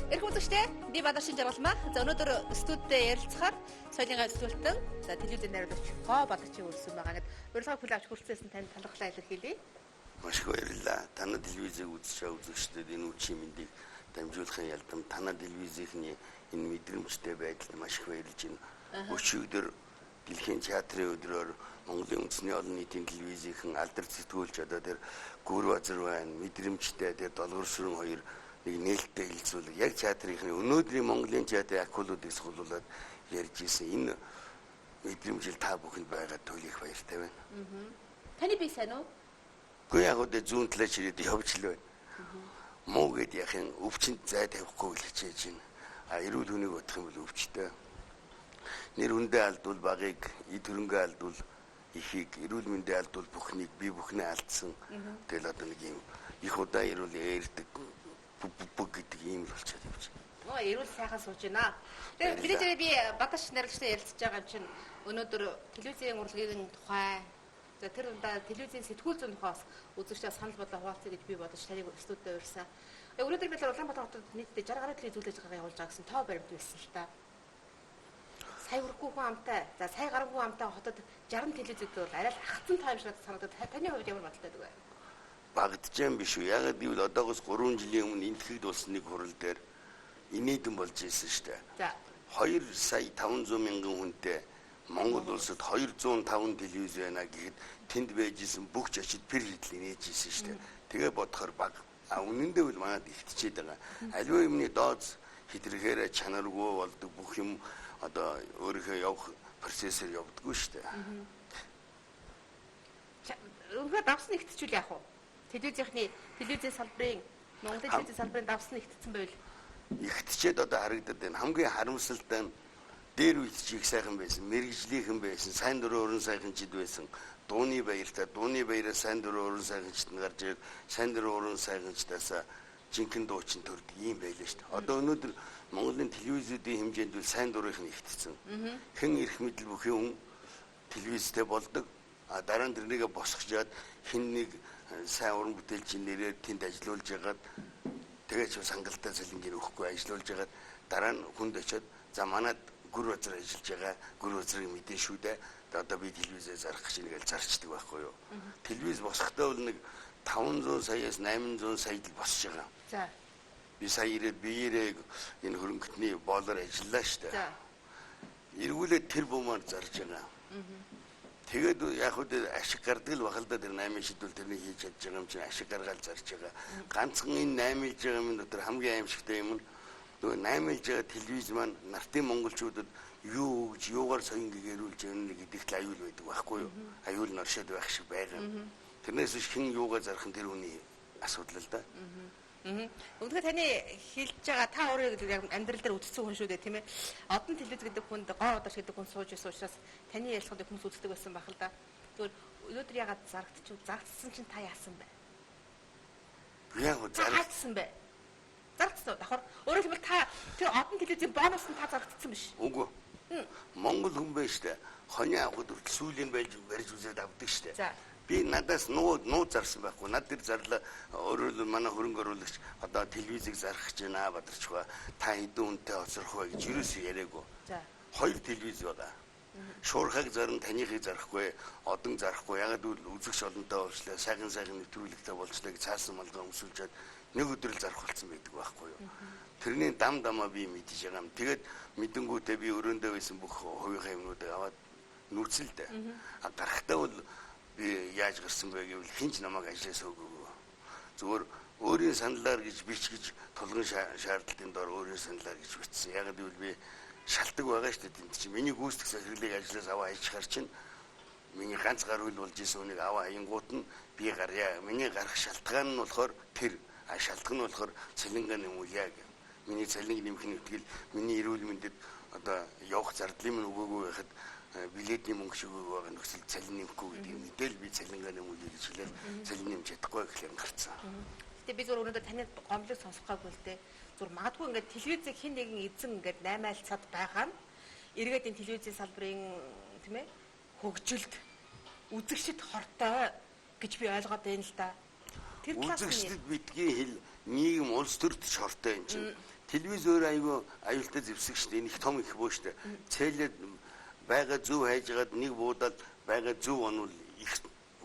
Эрхэм үзэгчдээ, би Бадаршин Жаргалмаа. За, өнөөдөр студидээ ярилцахаар соёлын гай зөвлөлтөн, за, телевизийн найруулагч Гоо Бадарчин үрсэн байгаа. Ингээд урилгыг хүлээн авч хүрэлцээсэн танд талархлаа илэрхийлье. Маш их баярлалаа. Танай телевизийг үзэж байгаа үзэгчдэд энэ үеийн мэндийг дамжуулахын ялдам танай телевизийнхний энэ мэдрэмжтэй байдалд маш их баярлж байна. Өчигдөр Дэлхийн театрын өдрөөр Монголын үндэсний олон нийтийн телевизийнхэн алдар сэтгүүлч одоо тэр Гүр базар байна, мэдрэмжтэй тэр Долгор сүрэн хоёр нэг нээлттэй хэлцүүлэг яг театрынхны өнөөдрийн Монголын театрын акулуудыг суулуулад ярьж исэн. Энэ мэдрэмжил та бүхэнд байгаа төлөх баяртай байна. Таны бие сайн уу? Үгүй, яг үдэ зүүн талаа чирээд явж л байна. Муу гэд яхин өвчнөд зай тавихгүй л хичээж байна. А эрүүл хүнийг бодох юм бол өвчтэй. Нэр хүндээ алдвал багыг, эд хөрөнгөө алдвал ихийг, эрүүл мэндээ алдвал бүхнийг, би бүхнээ алдсан. Тэгэл одоо нэг юм их удаа эрүүл ээрдэг бүг гэдэг ийм л болчиход явж байна. Оо, эрүүл сайхан сууж байна. Тэгээ мэдээж би Бадаш найруулагчтай ярилцж байгаа юм чинь өнөөдөр телевизийн урлагийн тухай, за, тэр дундаа телевизийн сэтгүүл зүйн тухай бас үзэгчдээ санал бодлоо хуваалцъя гэж би бодож таныг студид урьсан. Өнөөдөр бид Улаанбаатар хотод нийтдээ 60 гаруй телевиз үйл ажиллагаа явуулж байгаа гэсэн тоо баримт байсан л та. Сая хүрэхгүй хүн амтай, за, сая гаруй хүн амтай хотод 60 телевиз гэдэг бол арай л хагацсан тоо юм шиг санагдаад, таны хувьд ямар бодолтой байдаг вэ? Багджаан биш үү? Ягаад гэвэл одоогоос 3 жилийн өмнө Энэтхэгт болсон нэг хурал дээр инээдэн болж ирсэн шүү дээ. 2 сая 500 мянган хүнтэй Монгол улсад 205 телевиз байна гэхэд тэнд байж исэн бүх жочид пэр хидл инээж исэн шүү дээ. Тэгээ бодохоор баг. А үнэндээ бол манад ихтчээд байгаа. Аливаа юмны дооц хэтэрхээр чанаргүй болдог, бүх юм одоо өөрийнхөө явах процессор явдаггүй шүү дээ. Үнэхээр давсан ихтчүүл яах вэ? Телевизийнхний телевизийн салбарын, Монголын телевизийн салбарын давсан ихтцэн байвал ихтчээд одоо харагдаад байна. Хамгийн харамсалтай нь дээр үед чи их сайхан байсан, мэрэгжлийнхэн байсан, сайн дурын уран сайханчид байсан. Дууны баяртай, дууны баяраа сайн дурын уран сайханчид нь гарч ирээд, сайн дурын уран сайханчдаас жинхэнэ дуучин төрдөг юм байлаа шүү дээ. Одоо өнөөдөр Монголын телевизүүдийн хэмжээнд бол сайн дурынх нь ихтцэн. Хэн эрх мэдэл бүхий хүн телевизтэй болдог. А дараа нь тэрнийгээ босгожоод хэн нэг сайн уран бүтээлчийн нэрээр тэнд ажиллуулж ягаад тэгээд ч сангалтай цалингийн өгөхгүй ажиллуулж ягаад дараа нь хүнд очиод, за, манад гүр базар ажиллаж байгаа, гүр базрыг мэдэн шүү дээ. Одоо би телевизээ зарах гэж нэг л зарчдаг байхгүй юу. Телевиз босохдоо бол нэг 500 саяас 800 сая л босч байгаа. Би сая ирээд биеэрээ энэ хөрөнгөтний боолоор ажиллаа шүү дээ. Эргүүлээд тэр бумаар зарж байгаа. Тэгээд яг үл ашиг гардаг л бахал да, тэр 8 шидвэл тэрний хийж чадж байгаа юм чинь ашиг гаргаал зарж байгаа. Ганцхан энэ 8 илж байгаа юм дотор хамгийн аимшигтай юм нь нөгөө 8 илж байгаа телевиз маань нартын монголчуудад юу өгж, юугаар соён гэгэрүүлж явна гэдэгт л аюул байдаг байхгүй юу? Аюул нь оршоод байх шиг байгаа. Тэрнээс биш хэн юугаар зарах нь тэр хүний асуудал л да. Үнэхээр таны хэлж байгаа, та өөрөө яг амьдрал дээр үтцсэн хүн шүү дээ, тийм ээ. Одон телевиз гэдэг хүнд Гоо Бадарч гэдэг хүн сууж байсан учраас таны ярилцлагыг хүмүүс үздэг байсан байх л да. Зүгээр өнөөдөр ягаад зарагдчих, зарагдсан чинь та яасан бэ? Яг зарагдсан бэ? Зарагдсан уу? Давхар өөрөөр хэлбэл та тэр одон телевизийн бонус нь та зарагдсан биш. Үгүй. Монгол хүн байж штэ. Хоны авахд хүртэл сүүлийн байж барьж үзээд авдаг штэ. Би надаас нуу зарсан байхгүй. Над тэр зарлаа. Өөрөөр манай хөрөнгө оруулагч одоо телевизийг зарах гэж байна, Бадарчгаа. Та хэдэн хүнтэй хоцрох вэ гэж юусоо яриаггүй. Хоёр телевиз байгаа. Шуурхаг зарна, таныхыг зарахгүй, одон зарахгүй. Ягаад гэвэл үзэгч олонтой болчлаа, сайхан сайхан нэвтрүүлэгтэй болчлаа гэж цаасан малгай өмсүүлжээд нэг өдөр л зарах болсон байдаг байхгүй юу. Тэрний дам дамаа би мэдэж байгаа юм. Тэгээд мэдэнгүүтээ би өрөөндөө байсан бүх хувийнхаа юмнуудыг аваад нүүцэл дээ. А гарахтаа бол би яаж гарсан бэ гэвэл хэн ч намайг ажлаас өгөөгүй. Зүгээр өөрийн саналаар гэж бич гэж тулгын шаардлагын дор өөрийн саналаар гэж бичсэн. Яг гэвэл би шалтгаан байгаа шүү дээ тэнд чинь. Миний гүйцэтгэх захирлыг ажлаас аваа хайчихар чинь миний ганц гар үйл болж исэн үнийг аваа хаянгууд нь би гарья. Миний гарах шалтгаан нь болохоор тэр шалтгаан нь болохоор цалингаа нэмүүлье гэх. Миний цалинг нэмэх нь итгэл миний эрүүл мэндэд одоо явах зардлын минь өгөөгүй байхад билетний мөнгө шиг өгөөгүй байгаа нөхцөл цалин нэмэхгүй гэдэг мэдээл би цалингаа нэмүүлье гэж хэлээд цалин нэмж чадахгүй гэхлээр гарцсан. Гэтэ би зүгээр өнөөдөр таны гомдлыг сонсох гаагүй л дээ. Зүгээр магадгүй ингээд телевизийг хин нэгэн эзэн ингээд наймаалцаад байгаа нь эргээд энэ телевизийн салбарын, тийм ээ, хөгжилд үзэгчд хортой гэж би ойлгоод байна л да. Тэр талаас нь үзэгчдэд битгий хэл, нийгэм улс төрд ч хортой юм чинь. Телевиз өөр айгүй аюултай зэвсэг шүү дээ. Энэ их том их бөө шүү дээ. Цээлээд байгаа зөв хайжгаад нэг буудаад байгаа зөв онвол их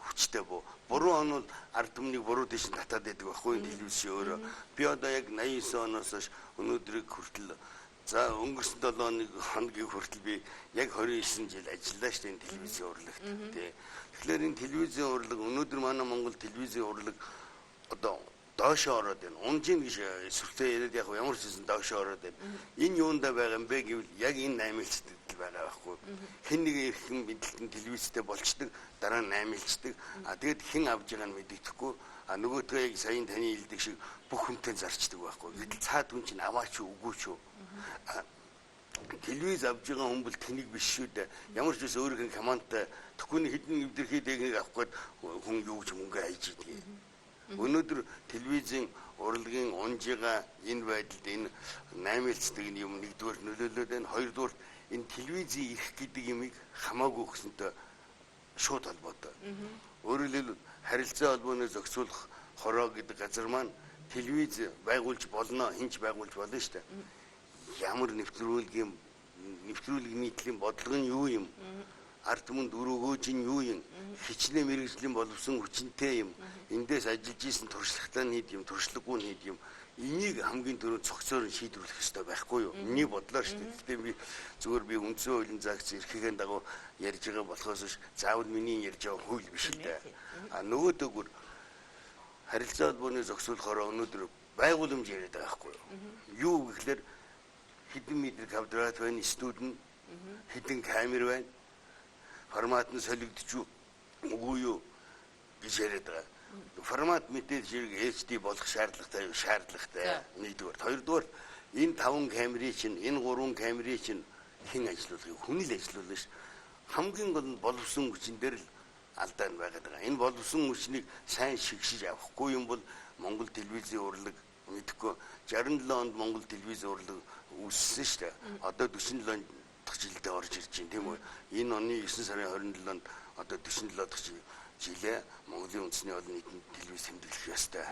хүчтэй буу. Буруу онвол ард түмнийг буруу тийш нь татаад байдаг байхгүй телевиз өөрөө. Би одоо яг 89 оноос хойш өнөөдрийг хүртэл за өнгөрсөн 7 хоногийг хүртэл би яг 29 жил ажиллаа шүү дээ энэ телевизийн урлагт тий. Тэгэхээр энэ телевизийн урлаг өнөөдөр манай Монгол телевизийн урлаг одоо доошоо ороод байна. Унжин гэж сүртэй яриад яг ямар ч зүйл доошоо ороод байна. Энэ юундаа байгаа юм бэ гэвэл яг энэ наймилцдаг байгаа байхгүй. Хэн нэг эрхэм мэдлэлтэн телевизтэй болчдөг, дараа нь наймилцдаг. А тэгэд хэн авж байгааг нь мэддэхгүй. А нөгөөдгөө яг саяын таны хэлдэг шиг бүх хүнтэй зарчдаг байхгүй. Гэтэл цаад хүн чинь аваач уу үгүй ч үү. Телевиз авж байгаа хүн бол тэнийг биш шүү дээ. Ямар ч үс өөрийнх нь командтай тэгэхгүй хэдэн нэвдэрхий техник авах гээд хүн юу гэж мөнгө хайж идэг. Өнөөдөр телевизийн урлагийн унжига энэ байдалд энэ наймилцдаг юм нэгдүгээр нөлөөлөд байна. Хоёрдугаар энэ телевизийн эрх гэдэг юмыг хамаагүй өгсөнтэй шууд холбоотой. Өөрөөр хэлбэл харилцаа холбооны зохицуулах хороо гэдэг газар маань телевиз байгуулж болно, хинч байгуулж болно шүү дээ. Ямар нэвтрүүлгийн нэвтрүүлэг нийтлийн бодлого нь юу юм? Ард түмэнд үр өгөөж нь юу юм? Хичнээн мэргэжлийн боловсон хүчинтэй юм. Эндээс ажиллаж исэн туршлагатай нь хэд юм, туршлагагүй нь хэд юм. Энийг хамгийн түрүүнд цогцоор нь шийдвэрлэх ёстой байхгүй юу? Миний бодлоор шүү дээ. Гэхдээ би зүгээр би үндсэн хуулийн загц эрхийнхэн дагуу ярьж байгаа болохоос биш заавал миний ярьж байгаа хууль биш л дээ. А нөгөөдөөгөр харилцаа холбооны зохицуулахаар өнөөдөр байгууламж яриад байгаа байхгүй юу? Юу гэхлээр хэдэн метр квадрат байна, студ нь хэдэн камер байна, формат нь солигдож үгүй юу гэж яриад байгаа. Формат мэдээж хэрэг HD болох шаардлагатай юу? Шаардлагатай. Нэгдүгээр. Хоёрдугаар энэ 5 камерыг чинь, энэ 3 камерыг чинь хэн ажилуулах вэ? Хүн л ажилуулна ш. Хамгийн гол нь боловсон хүчин дээр л алдаа нь байгаад байгаа. Энэ боловсон хүчнийг сайн шигшиж авахгүй юм бол Монгол телевизийн урлаг мэдэхгүй 67 онд Монгол телевизийн урлаг үүссэн шүү дээ. Одоо 47 дахь жилдээ орж ирж байна тийм үү? Энэ оны 9 сарын 27-нд одоо 47 дахь жилээ Монголын үндэсний олон нийтэнд телевиз тэмдэглэх ёстой.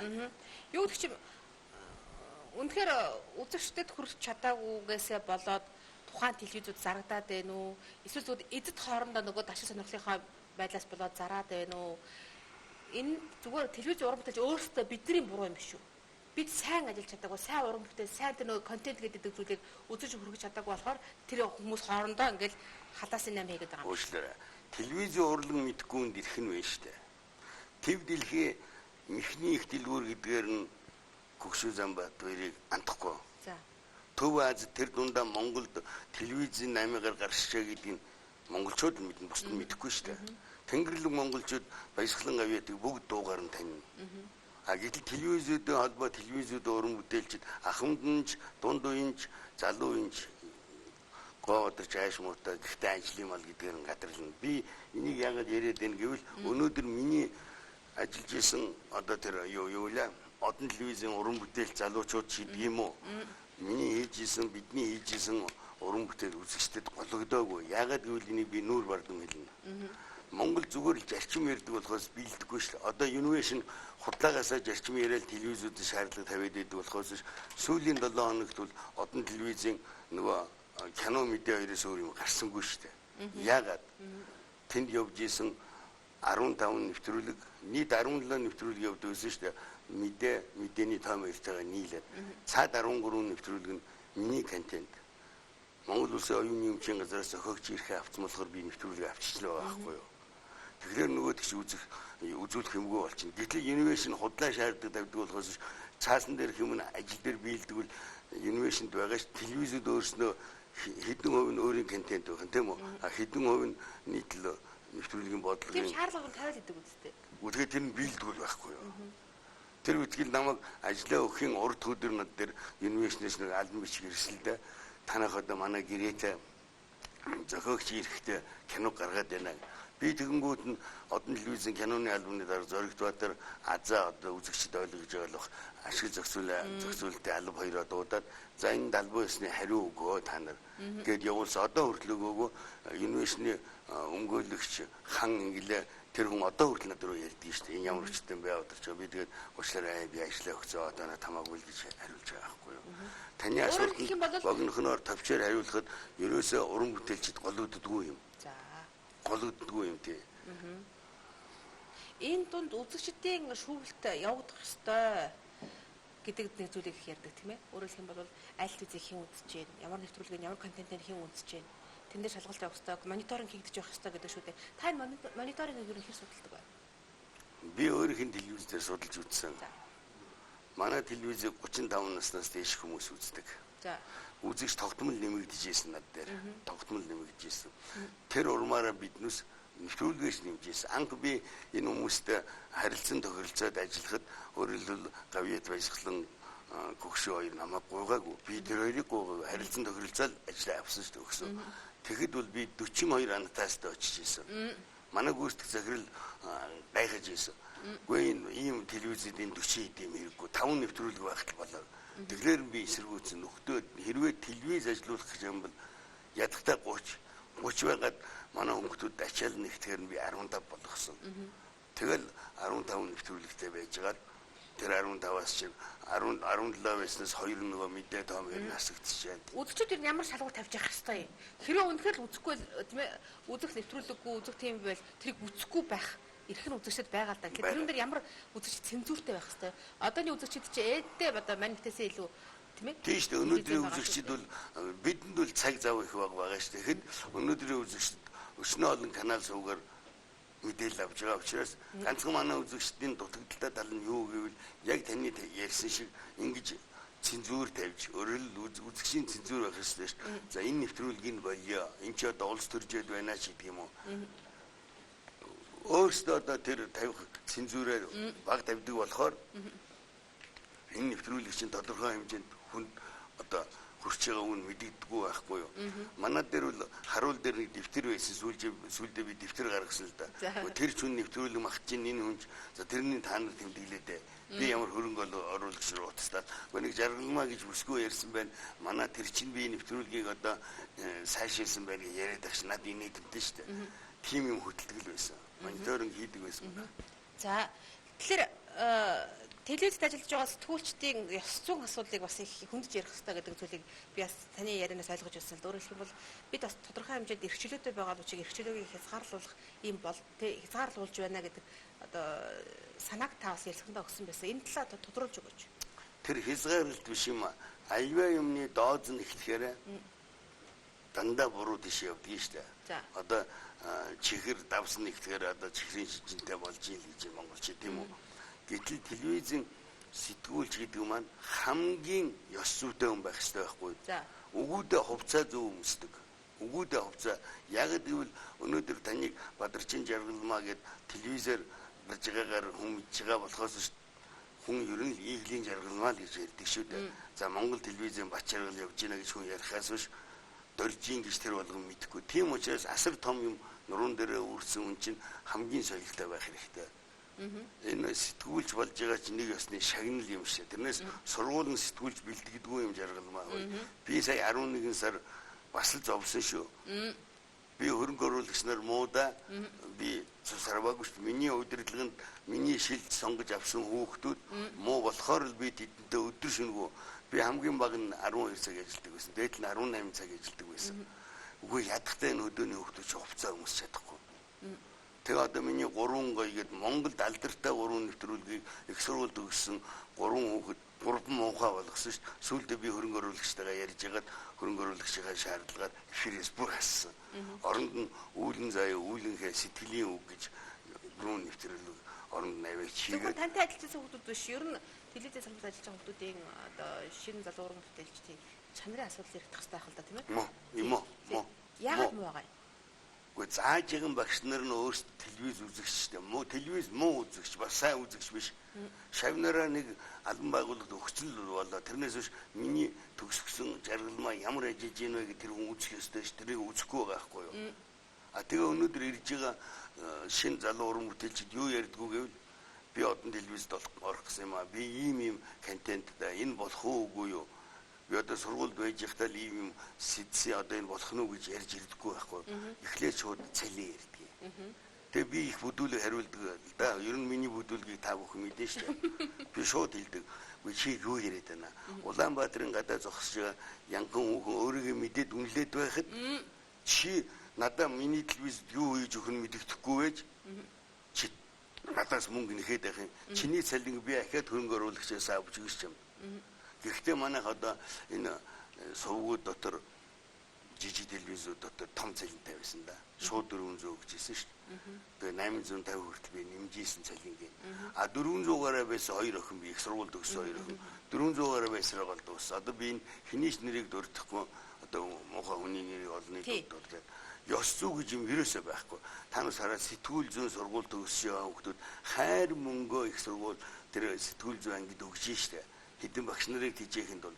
Юу гэдэг чинь үнэхээр үзэгчдэд хүрч чадаагүйгээсээ болоод тухайн телевизүүд зарагдаад байна уу? Эсвэл зүгээр эзэд хоорондоо нөгөө ташин сонирхлынхаа байдлаас болоод зараад байна уу? Энэ зүгээр телевиз уран бүтээлч өөрсдөө бидний буруу юм биш үү? Бид сайн ажиллаж чадаагүй, сайн уран бүтээл, сайн тэр нөгөө контент гэдэг зүйлийг үзэж хүргэж чадаагүй болохоор тэр хүмүүс хоорондоо ингээл халаасын 8 хийгээд байгаа юм. Уучлаарай. Телевизийн урлаг мэдгүй хүнд ирэх нь байна шүү дээ. Төв дэлхий мэхний их дэлгүүр гэдгээр нь Көгшүү Замбат хоёрыг андахгүй. За. Төв Аз тэр дундаа Монголд телевизийн 8-аар гарчжээ гэдгийг монголчууд мэднэ, бусд нь мэдэхгүй шүү дээ. Тэнгэрлэг монголчууд баясгалан авьяатыг бүгд дуугаар нь танина. А гэтэл телевизүүдийн холбоо телевизүүд уран бүтээлчид ахмад нь ч, дунд үеийн ч, залуу үеийн ч гоодорч ааш муутай гэхдээ ажлын мал гэдгээр нь гадарлана. Би энийг яагаад яриад байна гэвэл өнөөдөр миний ажиллаж исэн одоо тэр юу лээ одон телевизийн уран бүтээл залуучууд ч гэдэг юм уу? Миний хийж исэн, бидний хийж исэн уран бүтээл үзэгчдэд гологдоогүй. Яагаад гэвэл энийг би нүүр бардам хэлнэ. Монгол зүгээр л зарчим ярьдаг болохоос биелдэггүй шүү. Одоо Innovation худлаагаасаа зарчим яриад телевизүүдэд шаардлага тавиад байдаг болохоос сүүлийн 7 хоногт бол одон телевизийн нөгөө кино мэдээ хоёроос өөр юм гарсангүй шүү дээ. Яагаад? Тэнд явж исэн 15 нэвтрүүлэг, нийт 17 нэвтрүүлэг явдаг байсан шүү дээ. Мэдээ, мэдээний том хоёртойгоо нийлээд цаад 13 нэвтрүүлэг нь миний контент. Монгол Улсын оюуны өмчийн газраас зохиогч ирэхээ авцсан болохоор би нэвтрүүлэг авчичлаа байгаа байхгүй юу? Тэгэхээр нөгөө тэгш үзэх үзүүлэх юмгүй болчихно. Гэтэл Innovation худлаа шаарддаг тавьдаг болохоос цаасан дээрх юм нь ажил дээр биелдэг бол Innovation-д байгаа ш. Телевизүүд өөрснөө хэдэн хувь нь өөрийн контент байх юм тийм үү? А хэдэн хувь нь нийтлэл нэвтрүүлгийн бодлогын тийм шаардлага нь тавиад идэг үстэй. Тэгэхээр тэр нь биелдэг байхгүй юу? Тэр үтгэл намайг ажлаа өгөхийн урд өдөр над дээр Innovation-ээс нэг албан бичиг ирсэн л дээ. Танах одоо манай гэрээтэй зохиогч ирэхдээ кино гаргаад байна. Би тэгэнгүүт нь одон телевизийн киноны альбомны дараа Зоригт Баатар Азаа одоо үзэгчд ойлгож байгаа болох ашиг зохицуулалтын алба хоёроо дуудаад за энэ албан ёсны хариу өгөө та нар гэд явуулсан. Одоо хүртэл өгөөгүй. Инновашны өмгөөлөгч хан ингэлээ Тэр хүн одоо хүртэл над руу ярьдаг шүү дээ. Энэ ямар өчтөн бэ өдөрч би тэгээд уучлаарай би ажиллаа өгцөө одоо надад хамаагүй л гэж хариулж байгаа байхгүй юу. Таны асуултанд богинохноор товчоор хариулахад ерөөсөө уран бүтээлчд голөгддөггүй юм. За. Голөгддөггүй юм тий. Энэ дунд үзэгчдийн шүүмжлэлт явагдах ёстой гэдэг нэг зүйлийг их ярьдаг тийм ээ. Өөрөөр хэлэх юм бол аль төзийг хэн үзэж байна, ямар нэвтрүүлгийг, ямар контентыг хэн үзэж байна. Тэн дээр шалгалт явах ёстой, мониторинг хийгдэж явах ёстой гэдэг шүү дээ. Та энэ мониторингийг ер нь хэр судалдаг вэ? Би өөрийнх нь телевиз дээр судалж үзсэн. Манай телевизийг 35 наснаас дээш хүмүүс үздэг. За. Үзэгч тогтмол нэмэгдэж ирсэн над дээр. Тогтмол нэмэгдэж ирсэн. Тэр урмаараа биднээс нэвтрүүлгээс нэмж ирсэн. Анх би энэ хүмүүстэй харилцан тохиролцоод ажиллахад өөрөөр хэлбэл Гавьяат Баясгалан Көгшөө хоёр намайг гуйгаагүй. Би тэр хоёрыг гуйгаагүй. Харилцан тохиролцоод ажиллаа авсан шүү дээ өгсөн. Тэгэхэд бол би 42 анатаастай очиж ирсэн. Манай гүйцэтгэх захирал гайхаж ирсэн. Үгүй энэ ийм телевизэд энэ 40 хэд юм хэрэггүй. 5 нэвтрүүлэг байх л болоо. Тэгэхээр би эсэргүүцсэн нөхдөө хэрвээ телевиз ажиллуулах гэж юм бол ядахтай 30 байгаад манай хүмүүстүүд ачаал нэгтгэхээр нь би 15 болгосон. Тэгэл 15 нэвтрүүлэгтэй байжгаад тэр 15-аас чинь 10 17 байснаас 2 нөгөө мэдээ тоом ер нь хасагдчихжээ. Үзэгчид ер нь ямар шалгуур тавьж явах ёстой юм? Хэрвээ үнэхээр л үзэхгүй тийм ээ, үзэх нэвтрүүлэггүй, үзэх тийм байл тэрийг үзэхгүй байх эрх нь үзэгчд байгаа л да. Тэгэхээр тэрэн дээр ямар үзэгч цензуртэй байх ёстой. Одооний үзэгчид чи ээдтэй одоо мань бүтээсээ илүү тийм ээ. Тийм шүү дээ. Өнөөдрийн үзэгчид бол бидэнд бол цаг зав их баг байгаа шүү дээ. Тэгэхэд өнөөдрийн үзэгчид өчнөө олон канал суугаар мэдээлэл авч байгаа учраас ганцхан манай үзэгчдийн дутагдaltaй тал нь юу гэвэл яг таны ярьсан шиг ингэж цензуур тавьж өөрөөр үзэгчийн цензуур байх ёстой шүү дээ. За энэ нэвтрүүлгийг болио. Энд чи одоо улс төржөөд байна ч гэдэг юм уу. Өөрсдөө одоо тэр тавих цензуурээ баг тавьдаг болохоор энэ нэвтрүүлэг чинь тодорхой хэмжээнд хүнд одоо хүрч байгаа үн мэдэгддэггүй байхгүй юу. Манай дээр бол харуул дээр нэг дэвтэр байсан. Сүүлдээ би дэвтэр гаргасан л да. Тэр ч хүн нэвтрүүлэг мах чинь энэ хүн за тэрний та нар тэмдэглээ дээ. Би ямар хөрөнгө оруулагч руу утастаад нэг жаргалмаа гэж бүсгүй ярьсан байна. Манай тэр чинь би нэвтрүүлгийг одоо сайшаасан байна гэж яриад багш над инээдэмтэй шүү дээ. Тийм юм хөтэлдэг л байсан. Мониторинг хийдэг байсан байна. За тэгэхээр телевизэд ажиллаж байгаа сэтгүүлчдийн ёс зүйн асуудлыг бас их хөндөж ярих хэрэгтэй гэдэг зүйлийг би бас таны ярианаас ойлгож байсан л. Өөрөөр хэлэх юм бол бид бас тодорхой хэмжээнд эрх чөлөөтэй байгаа боловч эрх чөлөөгийг хязгаарлуулах ийм бол хязгаарлуулж байна гэдэг одоо санааг та бас ярилцлагандаа өгсөн байсан. Энэ талаа тодруулж өгөөч. Тэр хязгаарлалт биш юм. Аюу юмны дооз нь эхлэхээр дандаа буруу тийш явдгийг шүү дээ. Одоо чихэр давсан нэгтгэхээр одоо чихрийн шижинтэй болж ийн гэж монголч тийм үү. Гэтэл телевизийн сэтгүүлч гэдэг маань хамгийн ёс зүйтэй хүн байх ёстой байхгүй. Өгүүдээ хувцаа зөв өмсдөг. Өгүүдээ хувцаа. Яг гэвэл өнөөдөр таныг Бадарчин жаргалмаа гэд телевизээр гарч байгаагаар хүн мэдж байгаа болохоос хүн ер нь ийглийн жаргалмаа л гэж ярьдаг шүү дээ. За Монгол телевизийн бат жаргал явж гинэ гэж хүн ярихаас биш доржийн гэж тэр болгон мэдэхгүй. Тийм учраас асар том юм нуруунд дээрээ үрсэн хүн чинь хамгийн соёлтой байх хэрэгтэй. Энэ сэтгүүлч болж байгаа чинь нэг ёсны шагнал юм шиг. Тэрнээс сургууль нь сэтгүүлч бэлтгэдэггүй юм жаргалмаа. Би сая 11 сар бас л зовсон шүү. Би хөрөнгө оруулагч нар муудаа би цус харваагүй шүү. Миний удирдлаганд миний шилж сонгож авсан хүүхдүүд муу болохоор л би тэдэнтэй өдөр шөнөгүй би хамгийн бага нь 12 цаг ажилладаг байсан. Дээд нь 18 цаг ажилладаг байсан. Үгүй ядахтай энэ хөдөөний хүүхдүүд чи хувцас өмсч чадахгүй. Тэгээ одоо миний 3 гоё гээд Монголд алдартай 3 нэвтрүүлгийг их сургуульд өгсөн 3 хүүхэд 3 муухай болгосон шүү. Сүүлдээ би хөрөнгө оруулагчтайгаа ярьж байгаад хөрөнгө оруулагчийн шаардлагаар эфирээс бүр хассан. Оронд нь үүлэн заяа үүлэнхээ сэтгэлийн үг гэж 3 нэвтрүүлэг оронд нь аваач хийгээд. Зөвхөн тантай ажиллаж байсан хүүхдүүд биш. Ер нь телевизийн салбарт ажиллаж байгаа хүүхдүүдийн одоо шинэ залуу уран бүтээлчдийн чанарын асуудал яригдах хэрэгтэй байх л да тийм ээ. Муу. Муу. Яагаад муу байгаа юм? Үгүй зааж байгаа багш нар нь өөрсдөө телевиз үзэгч шүү дээ. Муу телевиз муу үзэгч бас сайн үзэгч биш. Шавнараа нэг албан байгууллагад өгцөл болоо. Тэрнээс биш миний төгсгсөн жаргалмаа ямар ажиллаж гин вэ гэх тэр хүн үзэх ёстой ш. Тэрийг үзэхгүй байгаа байхгүй юу? А тэгээ өнөөдөр ирж байгаа шинэ залуу уран бүтээлчид юу ярьдгүү гэвэл би одон телевизэд орох гэсэн юм аа. Би ийм контент да энэ болох уу үгүй юу? Би одоо сургуульд байж байхдаа л ийм юм сэдсэн одоо энэ болох нь уу гэж ярьж ирдэггүй байхгүй. Эхлээд шууд цалин ярьдаг. Тэгээ би их бүдүүлэг хариулдаг л да. Ер нь миний бүдүүлгийг та бүхэн мэднэ шүү дээ. Би шууд хэлдэг. Үгүй чи юу яриад байна? Улаанбаатарын гадаа зогсож байгаа янхан хүүхэн өөрийгөө мэдээд үнэлээд байхад чи надаа миний телевизэд юу хийж өгөх нь мэддэхгүй байж чи надаас мөнгө нэхэд байх юм. Чиний цалинг би ахиад хөрөнгө оруулагчаас авч өгч юм. Гэхдээ манайх одоо энэ сувгууд дотор жижиг телевизүүд дотор том цалинтай байсан да. Шууд 400 өгч ирсэн шүү дээ. Тэгээ 850 хүртэл би нэмжижсэн цалингийн. А 400 гараа байсан хоёр охин би их сургуульд өгсөн хоёр охин 400 гараа байсараа гол дууссан. Одоо би энэ хэний ч нэрийг дурдахгүй одоо муухай хүний нэрийг олонний дурдаад ёс зүй гэж юм ерөөсөө байхгүй. Та нар сараа сэтгүүл зүйн сургууль төгссөн хүүхдүүд хайр мөнгөө их сургууль тэр сэтгүүл зүйн ангид өгч штэ. Хэдэн багш нарыг тэжээхэд бол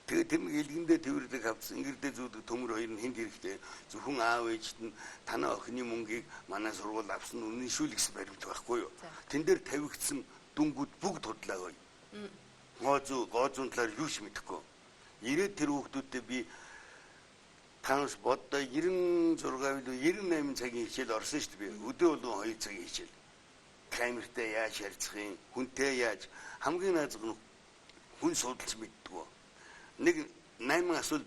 тэгээ тэр нэг элгэндээ тэвэрлэг авцсан, ингэрдээ зүүдэг төмөр хоёр нь хүнд хэрэгтэй. Зөвхөн аав ээжд нь танай охины мөнгийг манай сургууль авсан үнэн шүү л гэсэн баримт байхгүй юу? Тэн дээр тавигдсан дүнгүүд бүгд худлаа бай. Гоо зүү, гоо зүүн талаар юу ч мэдэхгүй. Ирээд тэр хүүхдүүдтэй би танаас боддоо 96 билүү 98 цагийн хичээл орсон шүү дээ би. Өдөө болгон 2 цагийн хичээл. Камертай яаж харьцах юм, хүнтэй яаж хамгийн наазах нь хүн судалж мэддэггүй. Нэг 8 асуулт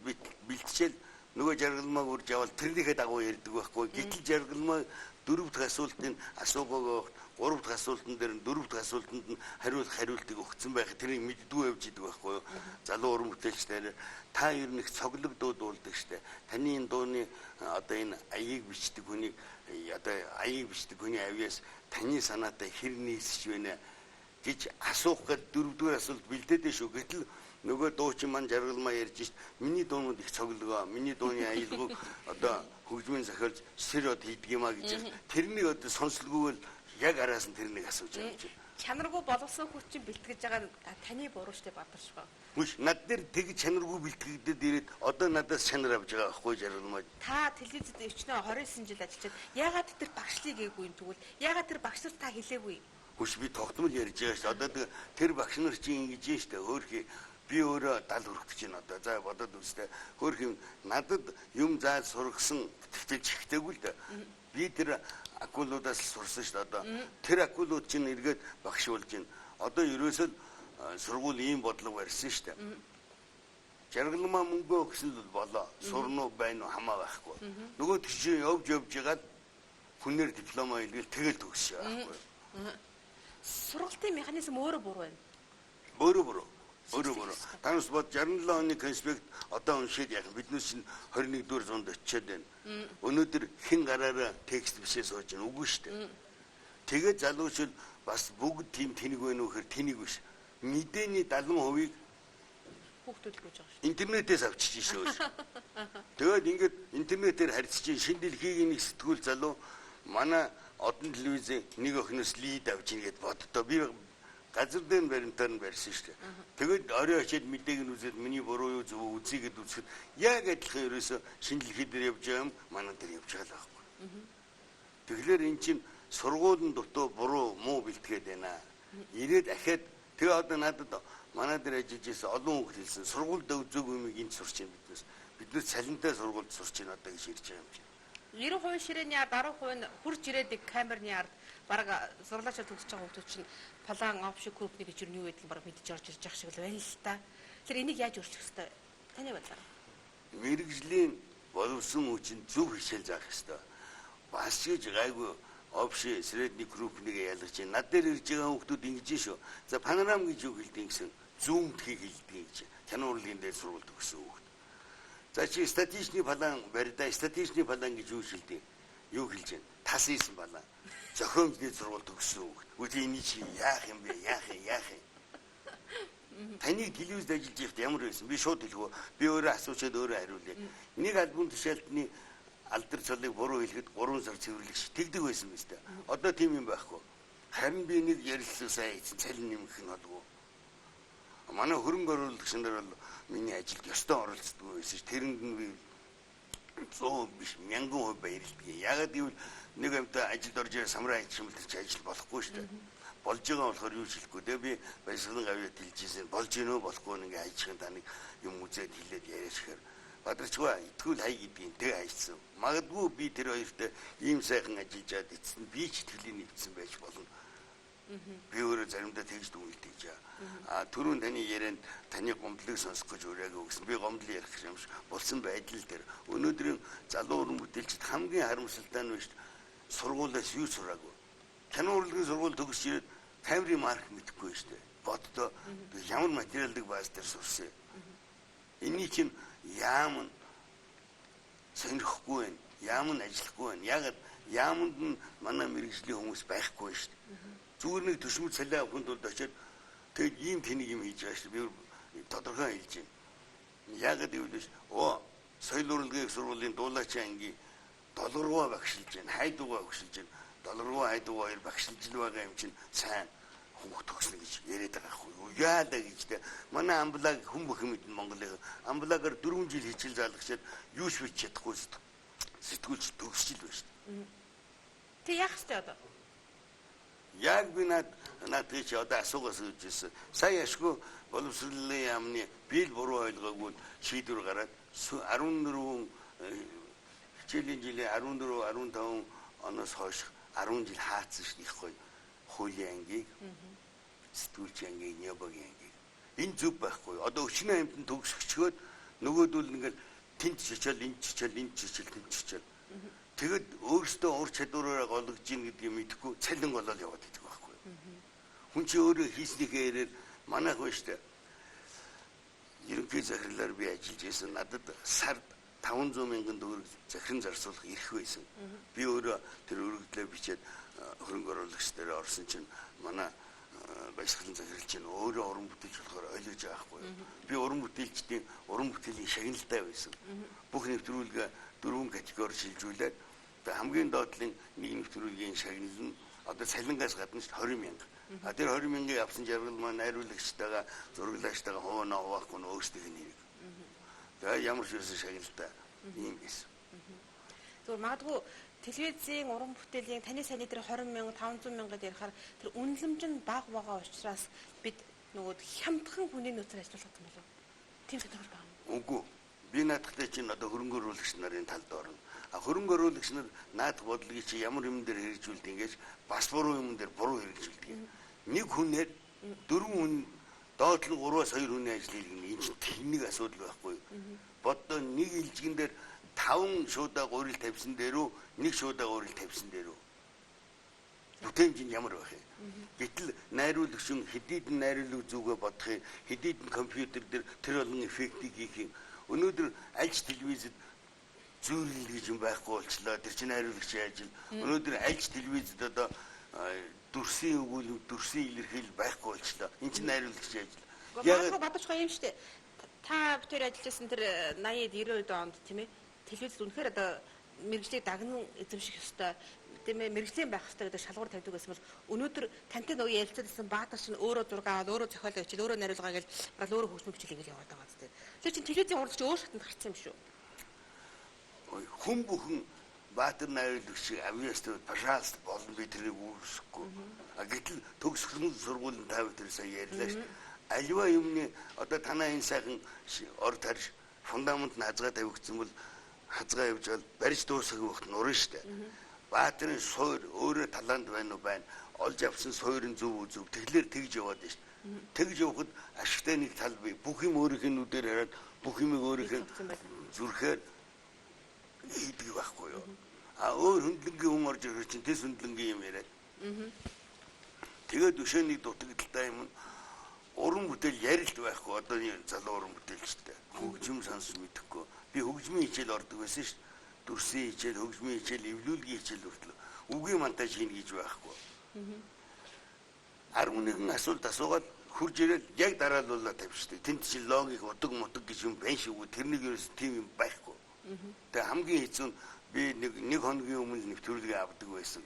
бэлтжээл нөгөө жаргалмааг урьж явал тэрнийхээ дагуу ярьдаг байхгүй. Гэтэл жаргалмаа 4 дахь асуултыг асуугаагаа 3 дахь асуултан дээр 4 дахь асуултанд нь хариултыг өгсөн байх. Тэрийг мэддэггүй явж идэг байхгүй юу? Залуу уран бүтээлч дээр та ер нь их цоглог дуу дуулдаг штэ. Таны энэ дууны одоо энэ аяыг бичдэг хүнийг одоо аяыг бичдэг хүний авьяас таны санаатай хэр нийсэж байна гэж асуух гээд 4-р асуулт бэлдээд шүү. Гэтэл нөгөө дуучин маань жаргалмаа ярьж шít. Миний дуунууд их цоглогоо. Миний дууны аялгауг одоо хөгжмийн зохиолж сэр од хийдэг юм а гэж. Тэрнийг одоо сонсолгүйгээр яг араас нь тэрнийг асууж байгаа юм. Чанаргүй боловсон хүчин бэлтгэж байгаа таны буруу штэ Бадаршгүй. Хүш над дээр тэг чанаргүй бэлтгэгдээд ирээд одоо надаас чанар авч байгаа байхгүй жаргалмаа. Та телевизэд өчнөө 29 жил ажиллаад ягаад тэр багшлыг гээгүй юм тэгвэл ягаад тэр багш нар та хэлээгүй? Хүш би тогтмол ярьж байгаа шүү. Одоо тэр багш нар чинь ингэж юм штэ. Хөөхий би өөрөө 70 хүрэх гэж байна одоо. За бодоод үзтээ. Хөөх юм надад юм зааж сургасан тэгтэл чихтэйгүй л дээ. Би тэр акулуудаас л сурсан шүү дээ одоо. Тэр акулууд чинь эргээд багш болж байна. Одоо ерөөсөө сургууль ийм бодлого барьсан шүү дээ. Жаргалмаа мөнгөө өгсөн л болоо. Сурна уу байна уу хамаа байхгүй. Нөгөө тийш явж явж ягаад хүнээр дипломоо илгээл тэгэл төгсөж байгаа байхгүй. Сургалтын механизм өөрөө буруу байна. Өөрөө буруу. Өөрөө буруу. Танаас бод 67 оны конспект одоо уншаад яах биднээс чинь 21-р зуунд очиод байна. Өнөөдөр хэн гараараа текст бишээ сууж байна үгүй шүү дээ. Тэгээд залуучууд бас бүгд тийм тэнэг байна уу гэхээр тэнэг биш. Мэдээний 70%-ийг хүүхдүүд л гүйж байгаа шүү. Интернетээс авчиж шүү. Тэгээд ингээд интернетээр харьцаж шин дэлхийн нэг сэтгүүл залуу манай одон телевизийн нэг охиноос лид авч ийн гэд боддоо. Би газар дээр баримтаар нь барьсан шүү дээ. Тэгээд орой очиад мэдээг нь үзээд миний буруу юу зөв үзье гэд үзэхэд яг адилхан ерөөсөө шин дэлхий дээр явж байгаа юм манай дээр явж байгаа л байхгүй. Тэгэхээр эн чинь сургуулийн дутуу буруу муу бэлтгээд байна. Ирээд ахиад тэгээ одоо надад манай дээр ажиллаж байсан олон хүүхд хэлсэн сургуульд үзээгүй юмыг энд сурч байна биднээс. Бид нэр цалинтай сургуульд сурч байна одоо гэж ярьж байгаа юм чинь. 90% ширээний ард 10% нь хурж ирээд камерны ард бараг зурлаачаар төгсөж байгаа хүмүүс чинь план опшн крупный гэж юу байдгийг бараг мэдж орж ирж байгаа шиг л байна л та. Тэгэхээр энийг яаж өөрчлөх ёстой вэ? Таны бодлоор. Мэргэжлийн боловсон хүчин зөв хичээл заах ёстой. Бас гэж гайгүй опшн средний крупныг ялгаж байна. Над дээр ирж байгаа хүмүүс ингэж шүү. За панорам гэж юу хэлдэг гэсэн зүүмтхийг хэлдэг гэж. Кино урлагийн дээр сургууль төгссөн хүүхд. За чи статичны план барьдаа статичны план гэж юу хэлдэг? Юу хэлж байна? Тас ийсэн план. Зохиомжны сургууль төгссөн хүүхд. Үгүй эний чи яах юм бэ? Яах юм? Яах юм? Таныг телевизд ажиллаж байхад ямар байсан? Би шууд хэлэхүү. Би өөрөө асуучаад өөрөө хариулъя. Нэг альбом тушаалтны алдар цолыг буруу хэлэхэд 3 сар цэвэрлэх ш. Тэгдэг байсан биз дээ. Одоо тийм юм байхгүй. Харин би нэг ярилцлага сайн хийсэн цалин нэмэх нь болгүй. Манай хөрөнгө оруулагч нар бол миний ажилд ёстой оролцдоггүй байсан ш. Тэрэнд нь би 100 биш 1000% баярлдаг. Ягаад гэвэл нэг юмтай ажилд орж ирээ самраа хийчихмэл тэр чи ажил болохгүй шүү дээ. Болж байгаа болохоор юу ч хэлэхгүй. Тэгээ би баясгалан гавьяат хэлжсэн. Болж гинөө болохгүй ингээ хайчихын та нэг юм үзээд хэлээд яриач гэхээр Бадарчгаа итгүүл хай гэдгийг тэг хайцсан. Магадгүй би тэр хоёртой ийм сайхан ажиллаж чад эцэст нь би ч итгэлийн нэвтсэн байж болно. Би өөрөө заримдаа тэгж дүгнэлт хийж. А түрүүн таны ярианд таны гомдлыг сонсох гэж ураагүй гэсэн. Би гомдол ярих юм шиг болсон байдал дээр өнөөдрийн залуу уран бүтээлчид хамгийн харамсалтай нь биш сургуулиас юу сураагүй. Кино урлагийн сургууль төгсөж ирээд камерын марк мэдэхгүй шүү дээ. Боддоо ямар материалыг бааз дээр сурсан юм. Эний чинь яам нь сонирхгүй байна. Яам нь ажиллахгүй байна. Яг яамд нь манай мэрэгжлийн хүмүүс байхгүй шүү дээ. Зүгээр нэг төшмөд цалин авахын тулд очиод тэгээд ийм тэнийг юм хийж байгаа шүү дээ. Би тодорхой хэлж байна. Яг гэвэл оо соёл урлагийн сургуулийн дуулаачийн ангийн долгоргоо багшилж байна. Хайдугаа багшилж байна. Долгоргоо хайдугаа хоёр багшилж л байгаа юм чинь сайн хүүхд төгснө гэж яриад байгаа хгүй юу. Яалаа гэж тэ. Манай амблаг хүн бүх юм мэднэ Монголын. Амблагаар 4 жил хичээл залгачаад юу ч бич чадахгүй сэтгүүлч төгсөж л байна шүү дээ. Тэг яах ёстой одоо? Яг би над надыг чи одоо асуугаас гэж ирсэн. Сая ашгүй боловсролын яамны би л буруу ойлгоогүй шийдвэр гараад 14 хичээлийн жилийн 14 15 оноос хойш 10 жил хаацсан шүү дээ их гоё хуулийн ангийг, сэтгүүлчийн ангийг, нёбогийн ангийг. Энэ зөв байхгүй. Одоо өчнөө амьтан төгсгчөөд нөгөөдөл ингээл тэнд чичээл, энд чичээл, энд чичээл, тэнд чичээл. Тэгэд өөрөөсөө ур чадвараараа гологж ийн гэдгийг мэдэхгүй цалин голоод яваад байдаг байхгүй. Хүн чи өөрөө хийснийхээ ярээр манайх байна шүү дээ. Ерөнхий захирлаар би ажиллаж байсан. Надад сард 500 мянган төгрөг захиран зарцуулах эрх байсан. Би өөрөө тэр өргөдлөө бичээд хөрөнгө оруулагч дээр орсон чинь манай баясгалан захирал чинь өөрөө уран бүтээлч болохоор ойлгож байгаа хгүй. Би уран бүтээлчдийн уран бүтээлийн шагналтай байсан. Бүх нэвтрүүлгээ 4 категори шилжүүлээд хамгийн доотлын нэг нэвтрүүлгийн шагнал нь одоо цалингаас гадна 20 мянга. А тэр 20 мянгаыг авсан жаргал маань найруулагчтайгаа зураглагчтайгаа хуваа хуваахгүй нь өөрсдийнх нь хэрэг. Тэгээ ямар ч байсан шагналтай ийм байсан. Зүгээр магадгүй телевизийн уран бүтээлийн таны саяны тэр 20 мянга 500 мянга гэдээ ярихаар тэр үнэлэмж нь бага байгаа учраас бид нөгөө хямдхан хүний нөөцөөр ажиллах юм болов уу? Тийм сонирхол байгаа юм. Үгүй. Би наадахтай чинь одоо хөрөнгө оруулагч нарын талд орно. А хөрөнгө оруулагч нар наадах бодлогыг чи ямар юм дээр хэрэгжүүлдэг ингэж бас буруу юм дээр буруу хэрэгжүүлдэг. Нэг хүнээр дөрвөн хүн доод нь 3-аас 2 хүний ажил хийх нь энэ чинь тэнэг асуудал байхгүй. Боддоо нэг илжигэн дээр 5 шуудаа гурил тавьсан дээрүү нэг шуудаа гурил тавьсан дээрүү бүтээмж нь ямар байх юм. Гэтэл найруулагч нь хэдийд нь найруулаг зүгээ бодох юм, хэдийд нь компьютер дээр тэр олон эффектийг хийх юм. Өнөөдөр альж телевизэд зүйрлэл гэж юм байхгүй болчлоо. Тэр чинь найруулагчийн ажил. Өнөөдөр альж телевизэд одоо дүрсийн өгүүлэм, дүрсийн илэрхийлэл байхгүй болчлоо. Энэ чинь найруулагчийн ажил. Яг бодож байгаа юм шүү дээ. Та битээр ажиллаж байсан тэр 80-ад 90-ад онд тийм ээ телевизэд үнэхээр одоо мэргэжлийг дагнан эзэмших ёстой тийм ээ мэргэжлийн байх ёстой гэдэг шалгуур тавьдаг байсан бол өнөөдөр тантай нөгөө ярилцаад байсан Баатар чинь өөрөө зураг аваад өөрөө зохиол бичил өөрөө найруулгаа гэж барал өөрөө хөгжмөн бичил ингэж яваад байгаа зү. Тэр чинь телевизийн урлагч өөр шатанд гарсан юм шүү. Хүн бүхэн Баатар найруулагч авьяастай пожалуйста болно би тэрийг үүсгэхгүй. А гэтэл төгсгөлэн сургуулийн та бүхэн сая ярьлаа шүү. Аливаа юмны одоо танаа энэ сайхан ор тарж фундамент нь хазгаа тавигдсан бол хазгаа явж бол барьж дуусах вахт нурна шүү дээ. Баатарын суур өөрөө талаанд байна уу байна. Олж авсан суурин зөв үү зөв. Тэглэр тэгж яваад шүү дээ. Тэгж явахад ашигтай нэг тал бий. Бүх юм өөрийнх нь нүдээр хараад бүх юмыг өөрийнх нь зүрхээр хийдэг байхгүй юу. А өөр хөндлөнгийн хүн орж ирэх чинь тэс хөндлөнгийн юм яриад. Тэгээд өшөөний дутагдaltaй юм уран бүтээл ярилт байхгүй. Одоо залуу уран бүтээлчтэй хөгжим сонсож мэдэхгүй. Би хөгжмийн хичээл ордог байсан шүү дээ. Дүрсийн хичээл, хөгжмийн хичээл, эвлүүлгийн хичээл хүртэл үгийн монтаж хийнэ гэж байхгүй. 11 асуулт асуугаад хурж ирэл яг дараалуулаад тавьчихдаг. Тэнд чинь логик, удаг мутаг гэж юм байна шүү. Тэрнийг ерөөс тийм юм байхгүй. Тэгээ хамгийн хэцүү нь би нэг хоногийн өмнө нэвтрүүлгээ авдаг байсан.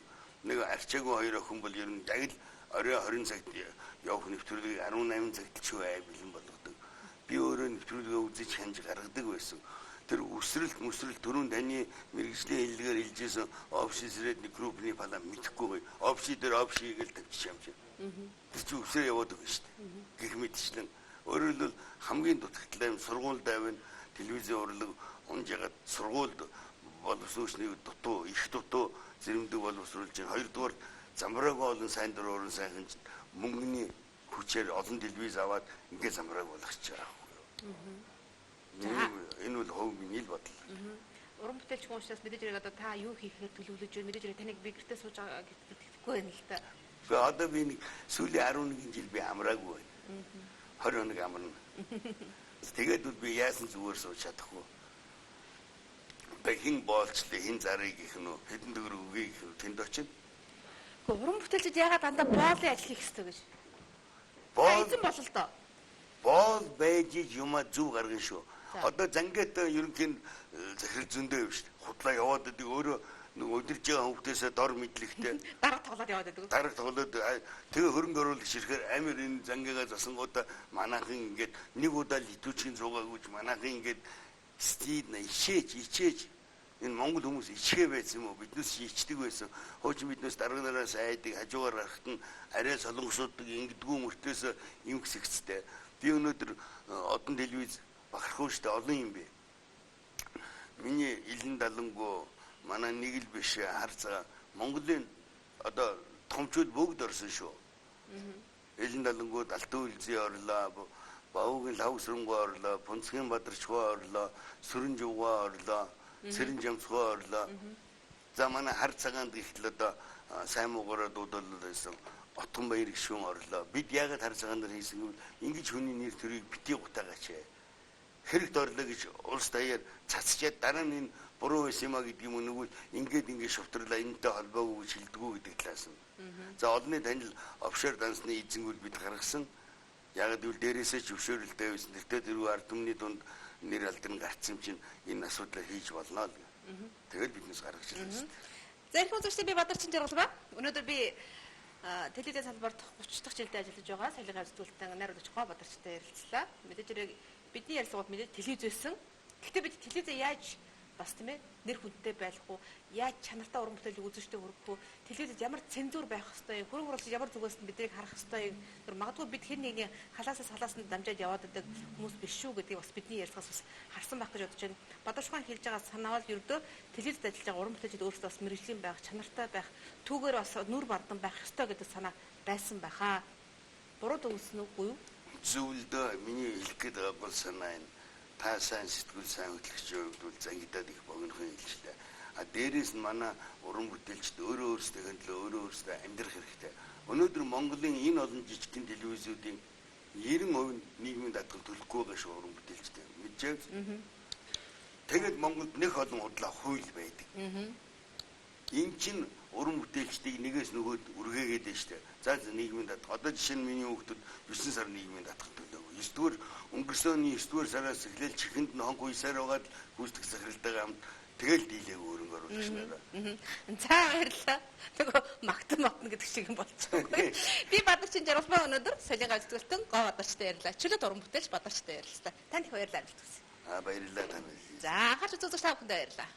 Нэг арчаагүй хоёр охин бол ер нь яг л орой 20 цагт явах нэвтрүүлгийг 18 цагт ч бай бэлэн болгодог. Би өөрөө нэвтрүүлгээ үзэж хянж гаргадаг байсан. Тэр үсрэлт мүсрэлт түрүүн таны мэргэжлийн хэллэгээр хэлжсэн офши сред нэг группний палаа мэдэхгүй гоё. Офши дээр офши гэж тавьчих юм чи. Тэр чинь үсрээ яваад байгаа шүү дээ. Гэх мэтчлэн өөрөөр хэлбэл хамгийн дутагдлаа юм сургууль давна. Телевизийн урлаг унж ягаад сургуульд боловсруучныг дутуу, их дутуу зэрэмдэг боловсруулж байна. Хоёрдугаар замбраагүй олон сайн дурын уран сайхан мөнгөний хүчээр олон телевиз аваад ингээ замбрааг болгочих байгаа байхгүй юу. Энэ бол хувь миний л бодол. Уран бүтээлч хүн учраас мэдээж хэрэг одоо та юу хийхээр төлөвлөж байна? Мэдээж хэрэг таныг би гэртээ сууж байгаа гэтгэхгүй байна л та. Гэхдээ одоо би нэг сүүлийн 11 жил би амраагүй байна. 20 хоног амарна. Тэгээд бол би яасан зүгээр сууж чадахгүй. Одоо хэн боолчлээ, хэн зарыг гэх нь үү, хэдэн төгрөг өгье гэх нь тэнд очино. Гэхдээ уран бүтээлчид яагаад дандаа боолын ажил хийх ёстой гэж? Боол эзэн болол доо. Боол байж юма зөв гаргана шүү. Одоо зангиатай ерөнхийн захирал зөндөө юм шүү дээ. Худлаа яваад байдаг өөрөө нэг удирж байгаа хүүхдээсээ дор мэдлэгтэй дарга тоглоод яваад байдаг. Дарга тоглоод тэгээ хөрөнгө оруулагч ирэхээр амир энэ зангиагаа засангуудаа манайхан ингээд нэг удаа л итүүчгийн зугаагүйч манайхан ингээд стил ичээж ичээж энэ Монгол хүмүүс ичгээ байсан юм уу? Биднээс ичдэг байсан. Хуучин биднээс дарга нараас айдаг, хажуугаар гарахт нь арай солонгосууддаг ингэдэггүй мөртөөс юм хэсэгцтэй. Би өнөөдөр одон телевиз бахархуу штэ олон юм бэ. Миний илэн далангуу манай нэг л биш хар цагаан Монголын одоо томчууд бүгд орсон шүү. Илэн далангуу Далтан үлзий орлоо, Бавуугийн лав сүрэнгүү орлоо, Пунцгийн Бадарчгоо орлоо, Сүрэн жугаа орлоо, Цэрэн жамцгоо орлоо. За манай хар цагаанд гэхтэл одоо сайн муугаараа дуудуулаад байсан Отгон баяр гишүүн орлоо. Бид яагаад хар цагаан дээр хийсэн гэвэл ингэж хүний нэр төрийг бити гутаагаач. Хэрэгт орлоо гэж улс даяар цацчаад дараа нь энэ буруу байсан юм а гэдэг юм нүгвэл ингээд ингээд шувтарлаа энэтэй холбоогүй гэж хэлдэггүй гэдэг талаас нь. За олонний танил офшор дансны эзэнгүүл бид гаргасан. Яг гэвэл дээрээсээ зөвшөөрөлтэй байсан. Тэртээ тэргүй ард түмний дунд нэр алдран гарцсан чинь энэ асуудлаа хийж болно л. Тэгэл биднээс гаргаж ирсэн. За их үзэгчдээ би Бадарчин жаргал ба. Өнөөдөр би телевизийн салбарт 30 дахь жилдээ ажиллаж байгаа соёлын зүтгүүлтэн найруулагч Гоо Бадарчтай ярилцлаа. Мэдээж хэрэг бидний ярилцлагууд мэдээж телевиз байсан. Гэхдээ бид телевизээ яаж бас тийм нэр хүндтэй байх уу, яаж чанартай уран бүтээлийг үзэгчдэд хүргэх үү, телевизэд ямар цензуур байх ёстой юм, хөрөнгө оруулалт ямар зүгээс нь биднийг харах ёстой юм. Тэр магадгүй бид хэн нэгний халаасаа салаас нь дамжаад яваад байдаг хүмүүс биш шүү гэдгийг бас бидний ярилцлагаас бас харсан байх гэж бодож байна. Бадарчхан хэлж байгаа санаа бол ердөө телевизэд ажиллаж байгаа уран бүтээлчид өөрсдөө бас мэргэжлийн байх, чанартай байх, түүгээр бас нүр бардан байх ёстой гэдэг санаа байсан байхаа. Буруу дүгнсэн үгүй юу? Зөвлөдөө миний хэлэх гээд байгаа гол санаа энэ. Та сайн сэтгүүл сайн хөтлөгчийн хувьд бол зангидаад их богинохон хэлжлээ. А дээрээс нь манай уран бүтээлчд өөрөө өөрсдийнхөө төлөө өөрөө өөрсдөө амьдрах хэрэгтэй. Өнөөдөр Монголын энэ олон жижигхэн телевизүүдийн 90% нь нийгмийн даатгал төлөхгүй байгаа шүү уран бүтээлчтэй. Мэдчихэв? Тэгээд Монголд нэх олон худлаа хууль байдаг. Энэ чинь уран бүтээлчдийг нэгээс нөгөөд үргээгээд байна шүү дээ. За нийгмийн даатгал. Одоо жишээ нь миний хүүхдүүд 9 сар нийгмийн даатгал төлөөгүй. 9-р өнгөрсөн оны 9-р сараас эхлээл чихэнд нь хонх уйсаар байгаад гүйцэтгэх захиралтайгаа хамт тэгэл дийлээгүй хөрөнгө оруулагч нараа. За баярлалаа. Нөгөө магтан мотно гэдэг шиг юм болчихгүй. Би Бадарчин жаргалмаа өнөөдөр соёлын гав зүтгэлтэн Гоо Бадарчтай ярьлаа. Чөлөөт уран бүтээлч Бадарчтай ярилцлаа. Танд их баярлалаа амжилт хүсье. Аа баярлалаа танд. За анхаарч үзэгч та бүхэндээ баярлалаа.